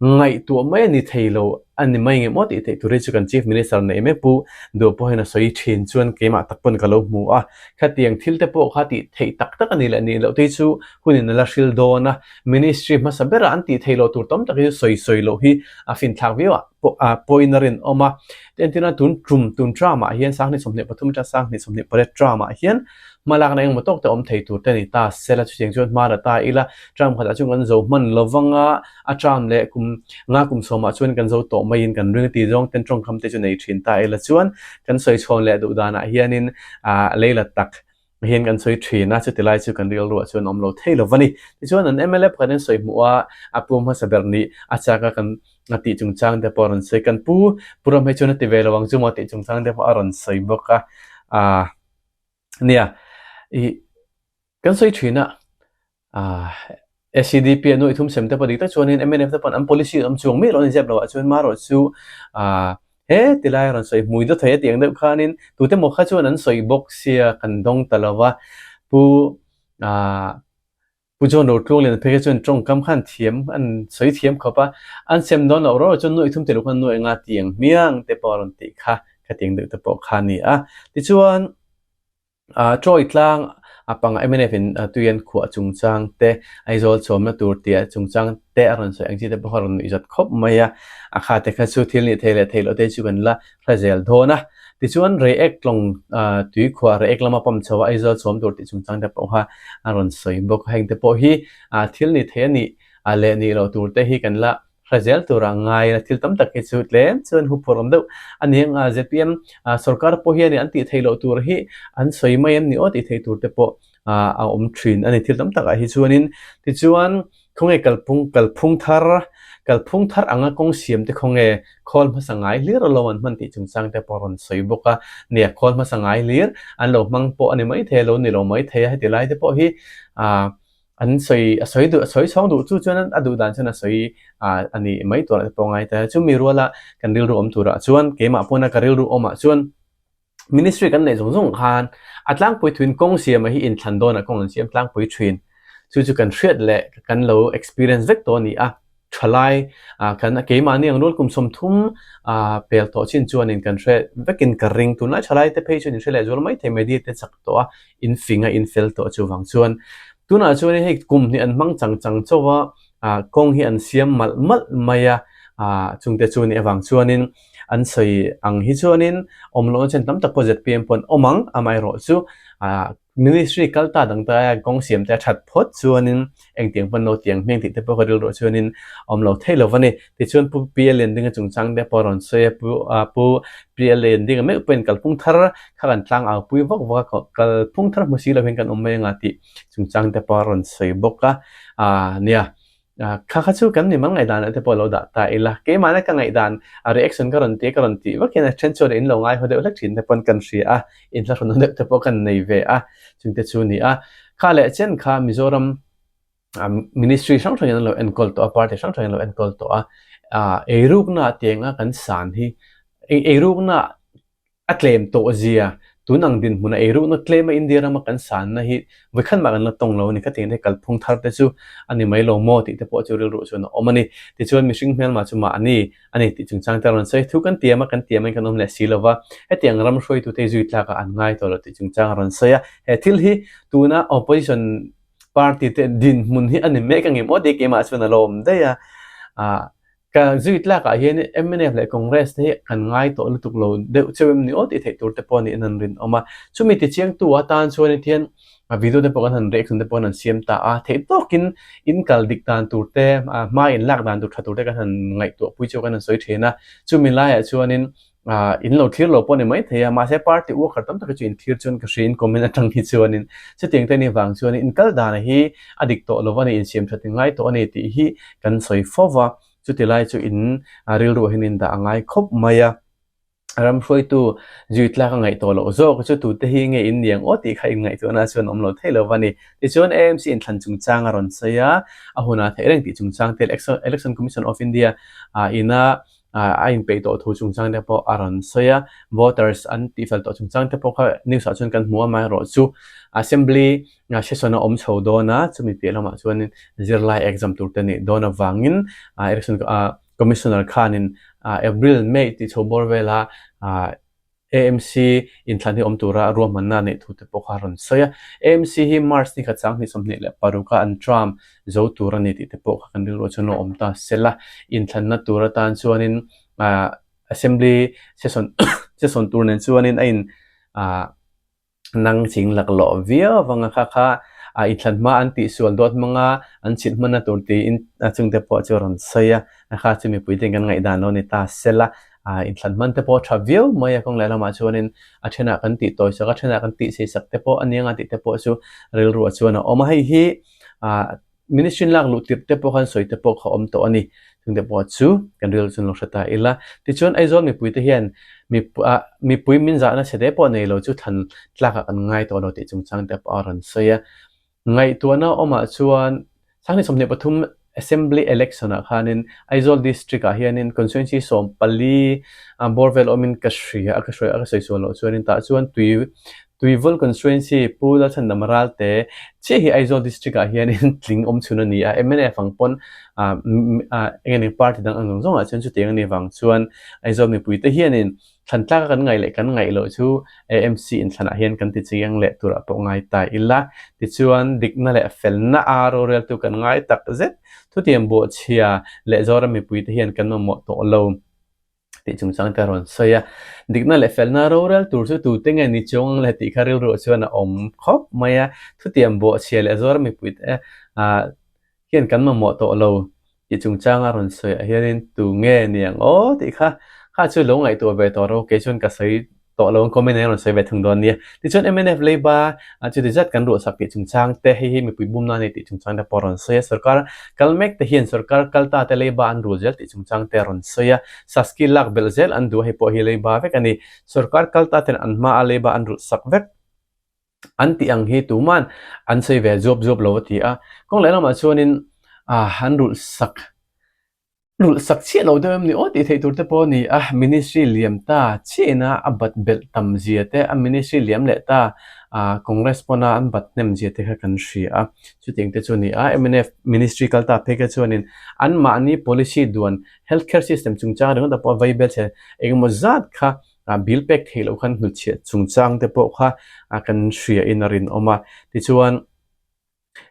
S1: ngaihtuah mai a ni thei lo a ni mai ngemaw tih theih tur hi chu kan Chief Minister neih mek Pu Duh pawh hian a sawi thin chuan keimah tak pawn ka lo hmu a. Khatiang thil te pawh kha tih theih tak tak a ni leh nih loh te hi chu hunin a la hril dawn a, ministry hmasa berah an tih theih loh tur tam tak hi chu sawi sawi loh hi a finthlak viau ah pawh ah pawhin a rinawm a. Entirna tun tum tun term ah hian 2023 atang 2028 term ah hian hmalakna engemaw tawk te awm thei tur te a ni ta sela chutiang chuan hma la ta ila term khatah chuan kan zo hman lo vang a, a term leh kum nga kum sawmah chuan kan zo tawh maiin kan ring a ti zawng ten tawngkam te chu nei thin ta ila chuan kan sawi chhawn leh duh danah hianin ah leila tak hian kan sawi thin a, chuti lai chu kan rilruah chuan awm lo thei lo va ni. Tichuan an mla pakhat in sawi hmuh a, a pu hmasa ber nih a chak a kan a tih chungchang te pawh a rawn sawi. Kan pu Pu Ram hi chuan a ti ve lo ang chu maw tih chungchang te pawh a rawn sawi bawk a. Aaa nia ih kan sawi thin a, aaa SEDP a nuaih thum sem te pawh dik tak chuanin mnf te pawn an policy awm chuang miah lo a ni zep lo ah chuan marawh chu aaa. He tilai a rawn sawi hmui dawt thei a tih ang deuh khanin tute maw kha chuan an sawi bawk sia kan dawng ta lo va Pu ah Pu John Rotluanglian phei kha chuan tawngkam khan thiam an sawi thiam khawp a, an sem dawn loh rawh chuan nuaih thum teluk khan nuaih nga ti ang hmiang te pawh a rawn tih kha khatiang deuh te pawh kha a ni a. Tichuan Troy tlang a panga mnf in tui an khuah chungchang te, Aizawl chawmna tur tia chungchang te a rawn sawi ang chi te pawh kha a rawn nuih zat khawp mai a, a kha te kha chu thil nih thei leh theih loh te chu kan la hre zel dawn a. Tichuan Reiek tlawng tui khuah Reiek lama pump chho a Aizawl chawm tur tih chungchang te pawh kha a rawn sawi bawk a, heng te pawh hi thil ni thei a nih leh nih loh tur te hi kan la hre zel tur a ngai a, thil tam tak hi chu tlem chuan huphurh awm deuh a ni ang a, zpm sorkar pawh hian an tih theih loh tur hi an sawi mai em ni aw tih theih tur te pawh a awm thin a ni thil tam takah hi chuanin tichuan khawnge kalphung kalphung thar kalphung thar anga kawng siam te khawnge khawl hmasa ngai hlir a lo an hman tih chungchang te pawh a rawn sawi bawk a, nia khawl hmasa ngai hlir an lo hmang pawh a ni maithei a lo ni lo maithei a heti lai te pawh hi ah An sawi a sawi duh a sawi chhawng duh chu chuan a duh dan chuan a sawi ah a nih mai turah te pawh a ngai ta. Chumi ruala kan rilru awm turah chuan keimah pawna ka rilru awmah chuan ministry kan neih zawng zawng khan a tlangpui thuin kawng siama hi inthlan dawnah kawng an siam tlangpui thin. Chu chu kan hriat leh kan lo experience vek tawh a ni a. Thalai ah kan keimahni ang rual kum 30 ah pel tawh chin chuanin kan hre vekin ka ring. Tunlai thalai te phei chuan in hre leh zual mai thei media te chak tawh a, in fing a in fel tawh chuvang chuan tunah chuan hei kum hnih an hmang chang chang chauh a, ah kawng hi an siam malh malh mai a, ah chungte chu nih avang chuanin an sawi ang hi chuanin awm lohna chen tam tak pawh zpm pawh an awm ang amaherawh chu ah Ministry kal ta dang ta a kawng siam te a that phawt chuanin engtiang pawn lo tiang hming tih te pawh ka rilruah chuanin a awm lo thei lo a ni. Tichuan Pu PL Liandinga chungchang te pawh a rawn sawi a, Pu Pu PL Liandinga meuh pawhin kalphung thar kha kan tlang au pui vak vak a, kalphung thar hmu si lo hian kan awm mai anga tih chungchang te pawh a rawn sawi bawk a, nia. Kha kha chu kan mimal ngaihdan ah te pawh lo dah ta ila, keimahna ka ngaihdan a reaction ka rawn ti a, ka rawn tih vak hian a then chuan in lo ngai haw deuh hlek thin te pawn kan hria a, inthlahrun deuh te pawh kan nei ve a, chungte chu a ni a. Kha leh chen kha Mizoram ministry hrang hrangin an lo enkawl tawh a, party hrang hrangin an lo enkawl tawh a, eirukna tianga kan san hi eirukna A tlem tawh zia, tun ang dinhmuna eirukna tlema India rama kan sanna hi vawikhat mah kan la tawng lo a ni. Ka tih ang te kalphung thar te chu a ni mai lo maw tih te pawh chu rilruah chuan a awm a ni. Tichuan mihring hmelma chu mahni a ni tih chungchang te a rawn sawi. Thu kan tiam a, kan tiam in kan awm leh si lo va, hetiang ram hruaitute hi zui tlakah an ngai tawh lo tih chungchang a rawn sawi a. He thil hi tuna opposition party te dinhmun hi a ni mek ang em aw tih keimah chuan a lo awm daih a. Ah. Ka zui tlakah hian mnf leh Congress te hi kan ngai tawh lutuk lo deuh cheu em ni aw tih theih tur te pawh niin an rinawm a. Chumi tichiangtu atan chuan hetiang video te pawh kan han reaction te pawh kan han siam ta a, theih tawkin in kal dik dan tur te, hma in lak dan tur tha tur te kan han ngaihtuah pui cheu kan han sawi thin a. Chumi laiah chuanin in lo thlir lo pawh a ni maithei a, mahse party worker tam tak hi chu in thlir chuan ka hria in comment atang hi chuanin chutiang te anih vang chuanin in kal dan hi a dik tawh lo a ni, insiam that in ngai tawh a ni tih hi kan sawi fo va, chuti lai chu in rilruah hian in dah a ngai khawp mai a, ram hruaitu zui tlak a ngaih tawh loh zawk chu tute hi nge in niang aw tih kha in ngaihtuahna chuan awm lo thei lo va ni. Tichuan AMC inthlan chungchang a rawn sawi a, a hunah theih reng tih chungchang te Election Commission of India ina a inpeih tawh thu chungchang te pawh a rawn sawi a, voters an tihfel tawh chungchang te pawh kha news ah chuan kan hmu a, amaherawh chu assembly session a awm chho dawn a, chumi piah lamah chuanin zirlai exam tur te nih dawn avangin election commissioner khanin April, May tih chho bawr vela AMC inthlan hi awm tura ruahmanna a neih thu te pawh kha a rawn sawi a. AMC hi March ni khat sang hnih 26 a an term zo tur a ni tih te pawh kha kan rilruah chuan lo awm ta sel a. Inthlanna tur atan chuanin Assembly session session tur nen chuanin a in nang ching laklawh viau avanga kha kha inthlan hma an tihsual dawt hmanga an chhilh hmanna tur tiin a chungte pawh chu a rawn sawi a. A kha chu mipui ten kan ngaihdan lo ni ta sel a. Ah inthlan hman te pawh a tha viau mai a, kawng leh lamah chuanin a thenah kan tih tawi sak a, thenah kan tih sei sak te pawh a nia tih te pawh chu rilruah chuan a awm a, hei hi ah ministry lak luh tirh te pawh khan sawi te pawh kha awm tawh a ni, chung te pawh chu kan rilru chuan lo hre ta ila. Tichuan Aizawl mipui te hian ah mipui min zahna chhe te pawh nei lo chu thlan tlakah kan ngai tawh lo tih chungchang te pawh a rawn sawi a, ngaihtuahna awmah chuan 2023. Assembly Election ah khanin Aizawl District ah hianin Constituency 14 bawr vel awmin ka hria a, ka hruai a ka sawi sual loh chuanin tah chuan tui Tuivul Constituency Pu Lalchhandam Ralte chiah hi Aizawl District ah hianin tling awm chhun a ni a, mnf ang pawn eng eng party dang ang zawng zawng ah chuan chutiang a nih vang chuan Aizawl mipuite hianin Thlan tlaka kan ngaih leh kan ngaih loh chu AMC inthlanah hian kan ti chiang leh turah pawh ngai ta ila. Tichuan, dikna leh felna a roreltu kan ngai tak zet. Thutiang buahchhia leh Zoram mipuite hian kan mamawh tawh lo tih chungchang te a rawn sawi a. Dikna leh felna rorel tur chu tute nge ni chuang ang le tih kha rilruah chuan a awm khawp mai a. Thutiang buahchhia leh Zoram mipuite hian kan mamawh tawh lo tih chungchanga rawn sawi ah hianin tu nge niang aw tih kha kha chu lo ngaihtuah ve tawh rawh kei chuan ka sawi tawh lo ang comment ah hian rawn sawi ve thung dawn nia. Tichuan mnf leiba ah chuti zat kan ruahsak tih chungchang te hei hi mipui bumna a ni tih chungchang te pawh a rawn sawi a, sorkar kal mek te hian sorkar kal ta te leiba an rul zel tih chungchang te a rawn sawi a, Saski lak belh zel an duh a hei pawh hi leiba vek a ni. Sorkar kal ta ten an hma a leiba an rulh sak vek. An tih ang hi tuman an sawi ve zuap zuap lo a ti a, kawng leh lamah chuanin an rulh sak rulh sak chiah lo deuh em ni aw tih theih tur te pawh a ni a, ministry liam ta chiahina a bat belh tam zia te, a ministry liam leh ta Congress pawna an bat hnem zia te kha kan hria a, chutiang te chu a ni a, mnf ministry kal ta phei kha chuanin anmahni policy duan health care system chungchang ringawt ah pawh vai bel chhe engemaw zat kha Bill pek theih loh khan hnutchhiah chungchang te pawh kha kan hria in a rinawm a. Tichuan,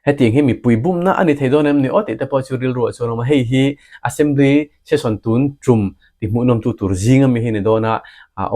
S1: hetiang hi mipui bumna a ni thei dawn em ni aw tih te pawh chu rilru ah chuan a awm a. Hei hi Assembly session tun tum ti hmuhnawmtu tur zing ami hi a ni dawn a,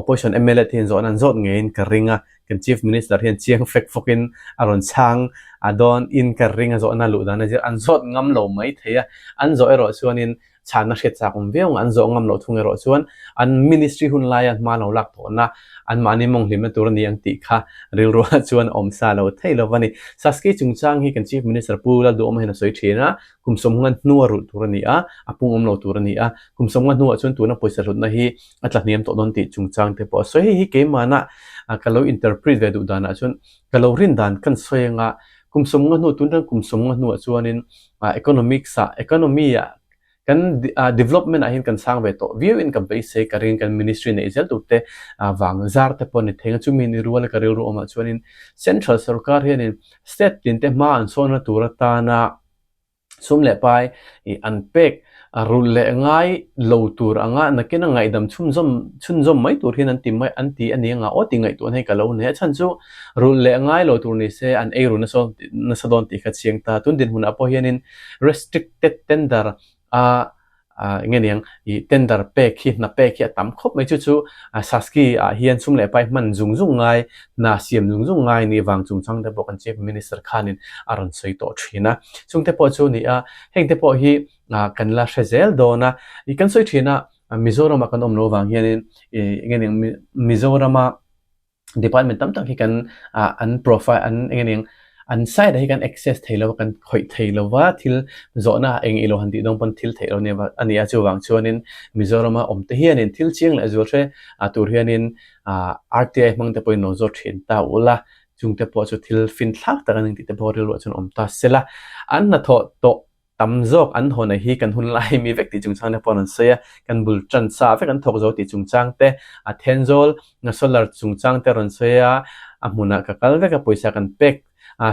S1: Opposition mla te hian zawhna an zawt ngeiin ka ring a, kan Chief Minister hian chiang fek fawkin a rawn chhang a dawn in ka ring a, zawhna luh dan a zir an zawt ngam lo mai thei a, an zawh erawh chuanin chhanna hriat chak awm viau ang, an zawh ngam loh thung erawh chuan an ministry hun laia hma lo lak tawhna anmahni mawnghlimna tur a ni ang tih kha rilruah chuan awm sa lo thei lo va ni. Saski chungchang hi kan Chief Minister Pu Lalduhawma hian a sawi thin a, kum sawmnga hnua rulh tur a ni a, a pung awm lo tur a ni a, kum sawmnga hnuah chuan tuna pawisa hlutna hi a tla hniam tawh dawn tih chungchang te pawh a sawi. Hei hi keimahna ka lo interpret ve duh danah chuan ka lo rin dan kan sawi anga kum sawmnga hnu tun ṭang kum sawmnga hnuah chuanin economics ah economy ah kan development ah hian kan sang ve tawh viau in ka beisei ka ring kan ministry neih zel tur te vang zar te pawh a ni thei ang chumi ni rual a ka rilru awmah chuanin central sorkar hianin state tin te hma an sawnna tur atana sum leh pai an pek rulh leh ngai lo tur anga nakin a ngaihdam chhunzawm chhunzawm mai tur hian an ti mai an ti a ni anga aw tih ngaihtuahna hi ka lo nei a chhan chu rulh leh ngai lo tur ni se an ei ru nasa nasa dawn tih kha chiang ta tun dinhmunah pawh hianin restricted tender a eng nge niang ih tender pek hi hna pek hi a tam khawp mai chu chu Saski ah hian sum leh pai hman zung zung ngai hna siam zung zung ngai nih vang chungchang te pawh kan Chief Minister khanin a rawn sawi tawh thin a chung te pawh chu a ni a heng te pawh hi kan la hre zel dawn a ih kan sawi thin a Mizoram ah kan awm loh vang hianin ih eng nge niang Mizoram a department tam tak hi kan ah an profile an eng eng an site ah hi kan access thei lo a kan khawih thei lo va thil zawhna eng ilo han tih dawn pawn thil theih lo nia a ni a chuvang chuanin Mizoram a awm te hianin thil chiang leh zual hre ah tur hianin ah R_T_I hmang te pawhin lo zawt thin ta ula chungte pawh chu thil finthlak tak a ni tih te pawh rilruah chuan awm ta sela an hnathawh tawh Tam zawk an hawn hi kan hun lai mi vek tih chungchang te pawh an sawi a, kan bul tan sa vek an thawk zo tih chungchang te, a Thenzawl solar chungchang te a rawn sawi a, a hmunah ka kal vek a, pawisa kan pek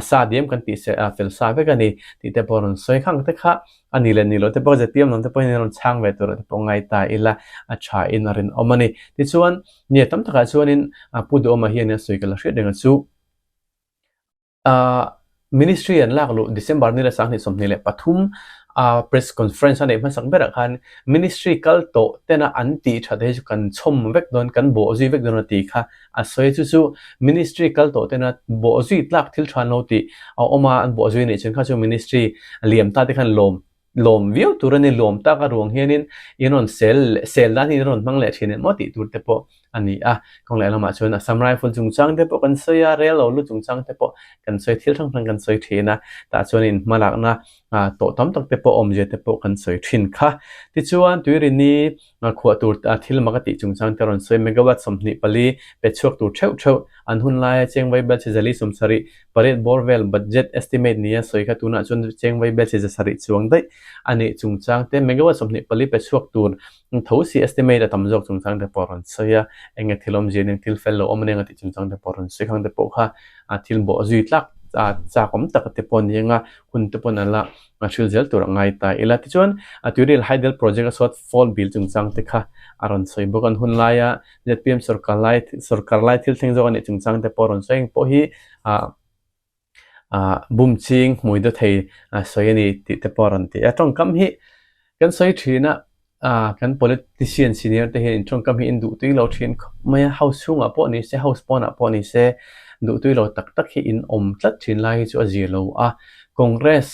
S1: sa diam kan tih fel sa vek a ni tih te pawh a rawn sawi khang te kha a ni leh ni lo te pawh zpm lam te pawhin an rawn chhang ve tur ah te pawh ngai ta ila a tha in a rinawm a ni. Tichuan, nia tam takah chuanin Pu Duhawma hian a sawi ka la hriat reng a chu. Ministry an lak luh December ni leh 2023 a press conference a neih hmasak berah khan Ministry kal tawh tena an tih that hi chu kan chhawm vek dawn kan bawh zui vek dawn a tih kha a sawi chu chu Ministry kal tawh tena bawh zui tlak thil tha an lo tih a awm a an bawh zui anih chuan kha chu Ministry liam ta te khan lawm lawm viau tur a ni, lawm tak a ruang hianin in rawn sel leh sel dan hi in rawn hmang leh thin em aw tih tur te pawh a ni a. Kawng leh lamah chuan Assam Rifle chungchang te pawh kan sawi a, rel lo lu chungchang te pawh kan sawi thil hrang hrang kan sawi thin a, tah chuan in hmalakna tawh tam tak te pawh awmzia te pawh kan sawi thin kha. Tichuan Tuirini. Khuah tur thil mak a tih chungchang te rawn sawi. Megawatt 24 pe chhuak tur theuh theuh an hun laia cheng vaibel chi 470 pariat bawr vel budget estimate nia sawi kha tunah chuan cheng vaibel chi 700 chuang daih a nih chungchang te megawatt 24 pe chhuak tur tho si estimate a tam zawk chungchang te pawh a rawn sawi a. Enge thil awmzia nen thil fel lo awm aniang a tih chungchang te pawh a rawn sawi khang te pawh kha thil bawh zui tlak chak awm tak te pawh a ni ang a, hun te pawn a la a hril zel tur a ngai ta ila. Tichuan, a Tuirial Hydel Project a sawt fall bill chungchang te kha a rawn sawi bawk a. An hun laia zpm sorkar lai sorkar lai thil thleng zawk a nih chungchang te pawh a rawn sawi ang pawh hi ah ah bum ching hmui daw thei a sawi a ni tih te pawh a rawn ti a. Tawngkam hi kan sawi thin a, ah kan politician senior te hian in tawngkam hi in duh tui lo thin khawp mai a. House chhungah pawh ni se, house pawnah pawh ni se duh tui lo tak tak hi in awm tlat thin lai hi chu a zir lo a. Congress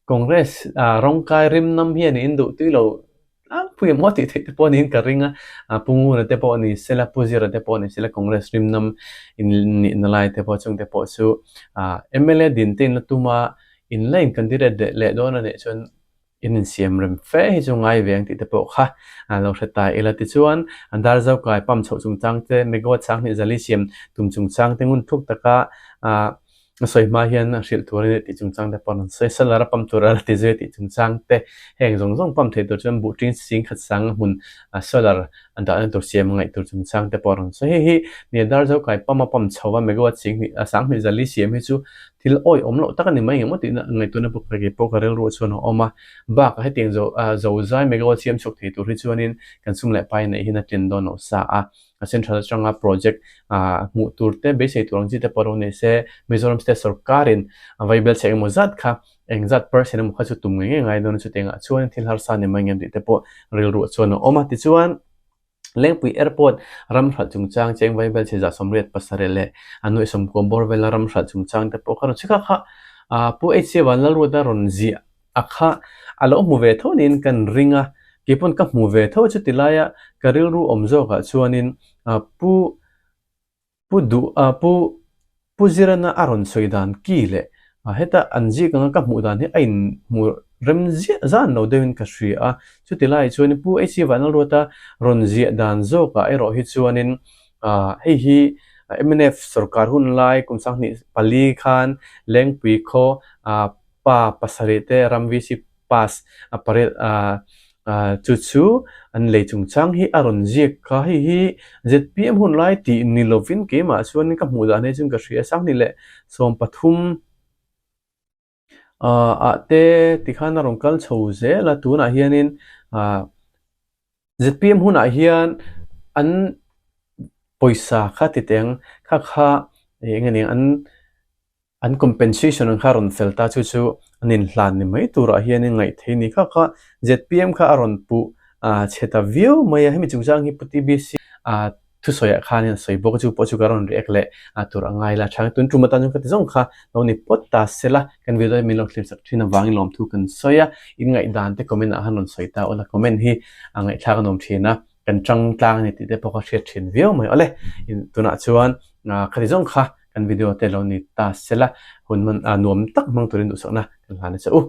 S1: Congress ah rawngkai rim nam hian in duh tui lo tlangpui emaw tih theih te pawh niin ka ring a. Ah Pu Nguna te pawh ni sela, Pu Zira te pawh ni sela Congress rim nam in nihna lai te pawh chung te pawh chu ah mla din te in la tum a, in la in candidate leh dawn a nih chuan In insiam rem fe hi chu ngai ve ang tih te pawh kha lo hre ta ila. Tichuan, dar zo kai pump chhoh chungchang te, megawatt 2004 siam tum chungchang te ngun thuk taka sawi hma hian hrilh tur a ni tih chungchang te pawh an sawi. Solar a pump tur a la ti zui tih chungchang te, heng zawng zawng pump thei tur chuan buh ṭing 10,000 sang hmun solar an dahna tur siam a ngaih tur chungchang te pawh a rawn sawi. Hei hi nia dar zo kai pump a pump chho a megawatt 20,4 siam hi chu Thil awi awm loh tak a ni mai engemaw tihna ngaihtuahna bawk ka kei pawh ka rilru chuan a awm a. Bakah hetiang zo zozai megawatt siam chhuak thei tur hi chuanin kan sum leh pai neih hian a tlin dawn loh sa a. A central atanga project hmuh tur te beisei tur ang chi te pawh ro nei se Mizoram state sorkarin a vaibel chhe engemaw zat kha eng zat percent emaw kha chu tum ngei ngei ngai dawn a chutiangah chuan thil harsa ni mai ngem tih te pawh rilru chuan a awm a. Tichuan. Lengpui Airport ram hralh chungchang cheng vaibel chhe 87 leh a nuih 90 bawr vela ram hralh chungchang te pawh kha rawn chhe kha kha Pu HC Vanlalruata rawn ziah a kha a lo hmu ve tho niin kan ring a, keipawn ka hmu ve tho chuti laia ka rilru awm zawkah chuanin Pu Pu duh a Pu Pu Zirana a rawn sawi dan ki leh heta an zik anga ka hmuh dan hi a in hmu rem ziah zan lo deuhin ka hria a. Chuti laiah chuanin Pu HC Vanlalruata rawn ziah dan zawkah erawh hi chuanin hei hi mnf sorkar hun lai kum 2004 khan Lengpui khaw pa pasarih te ram VC pass a pariat chu chu an lei chungchang hi a rawn ziak kha hei hi zpm hun lai tih ni lovin keimah chuan ka hmuh dan hi chuan ka hria 2013 ah te tikhan a rawn kal chho zel a tunah hianin ah zpm hunah hian an pawisa kha ti teng kha kha eng nge ni an. An compensation ang kha a rawn fel ta chu chu an inhlan ni mai turah hian in ngaih thei ni kha kha zpm kha a rawn puh chhe ta viau mai a, hemi chungchang hi Pu TBC thusawiah khanin a sawi bawk a, chu pawh chu ka rawn react leh tur a ngai la tha. Tun tum atan chuan ka ti zawng kha lo ni phawt ta se la, kan video hi min lo thlir sak thin avangin lawmthu kan sawi a, in ngaihdan te comment ah khan rawn sawi ta ula, comment hi a ngaihthlak a nuam thin a, kan tang tlang a ni tih te pawh kha hriat thin viau mai awle. Tunah chuan ka ti zawng kha. Kan video te lo ni ta sela hun hman nuam tak hmang turin duhsakna kan hlan a che u.